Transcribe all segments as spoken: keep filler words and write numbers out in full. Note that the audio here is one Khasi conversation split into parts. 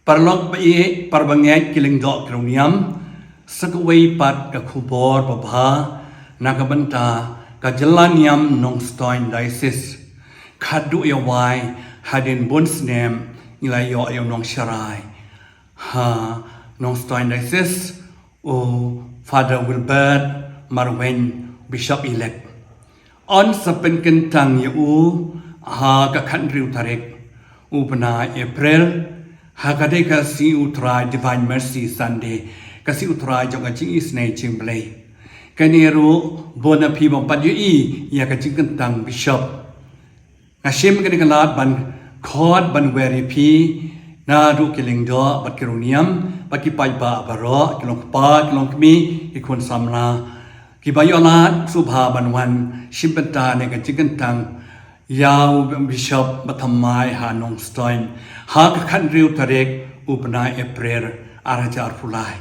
Paralok ba ïeit, parabangeit, ki lyngdoh ki riewniam, sa kawei pat ka khubor babha na ka bynta ka jylla niam Nongstoiñ Diocese. Khadduh ïa wai hadien bun snem ngi la ïoh ïa u nongsharai ha Nongstoiñ Diocese, u Father Wilbert Marwein, Bishop elect. Yn sa pynkyntang ïa u ha ka khathynriew tarik u bnai April, ha ka dei ka Sngi U Trai, Divine Mercy Sunday, ka Sngi U Trai jong ka jingisynei jong U Blei. Kane ruh bun na phi bym pat ïohi ïa ka jingkyntang bishop. Nga shim kane ka lad ban khot ban wer ïa phi naduh ki lyngdoh bad ki riewniam bad ki paidbah baroh, ki long kpa, ki long kmie, ki khun samla, kiba ïoh lad sngewbha ban wan shim bynta ne ka jingkyntang ïa u bishop ba thymmai ha Nongstoiñ ha ka khathynriew tarik u bnai April ar hajar arphew lai.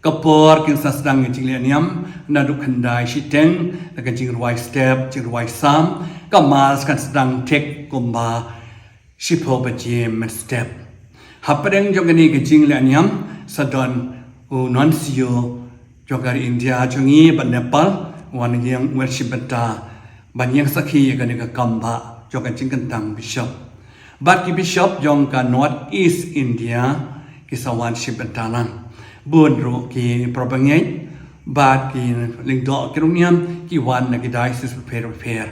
Ka por kin sa sdang ïa ka jingleh niam naduh khyndai shiteng, da ka jingrwai step, jingrwai sam. Ka mass kan sdang thik kumba shiphew baje mynstep. Hapdeng jong kane ka jingleh niam sa don u nuncio jong ka ri India jong ngi bad Nepal, wan ïeng, wan shim bynta ban ïeng sakhi ïa kane ka kam bah jong ka jingkyntang bishop. Bad ki bishop jong ka North East India ki sa wan shim bynta lang. Bun ruh ki parabangeit bad ki lyngdoh ki riewniam ki wan na ki diocese bapher bapher.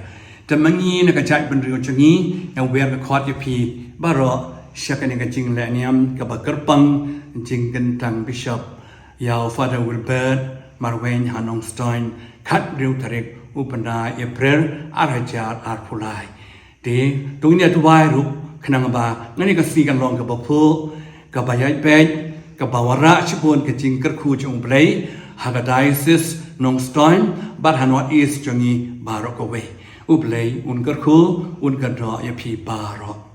Te ma ngi na ka jaitbynriew jong ngi, nga wer ka khot ïa phi baroh sha kane ka jingleh niam kaba kyrpang jingkyntang bishop ïa u Father Wilbert Marwein ha Nongstoiñ, khathynriew tarik u bnai April ar hajar arphew lai. Te to ngin ïa duwai ruh khnang ba kane ka sngi kan long kaba phuh, kaba ïaid beit, kaba wanrah shibun ka jingkyrkhu jong U Blei ha ka diocese Nongstoiñ bad ha North East jong ngi baroh kawei. U Blei un kyrkhu, un kyrdoh ïa phi baroh.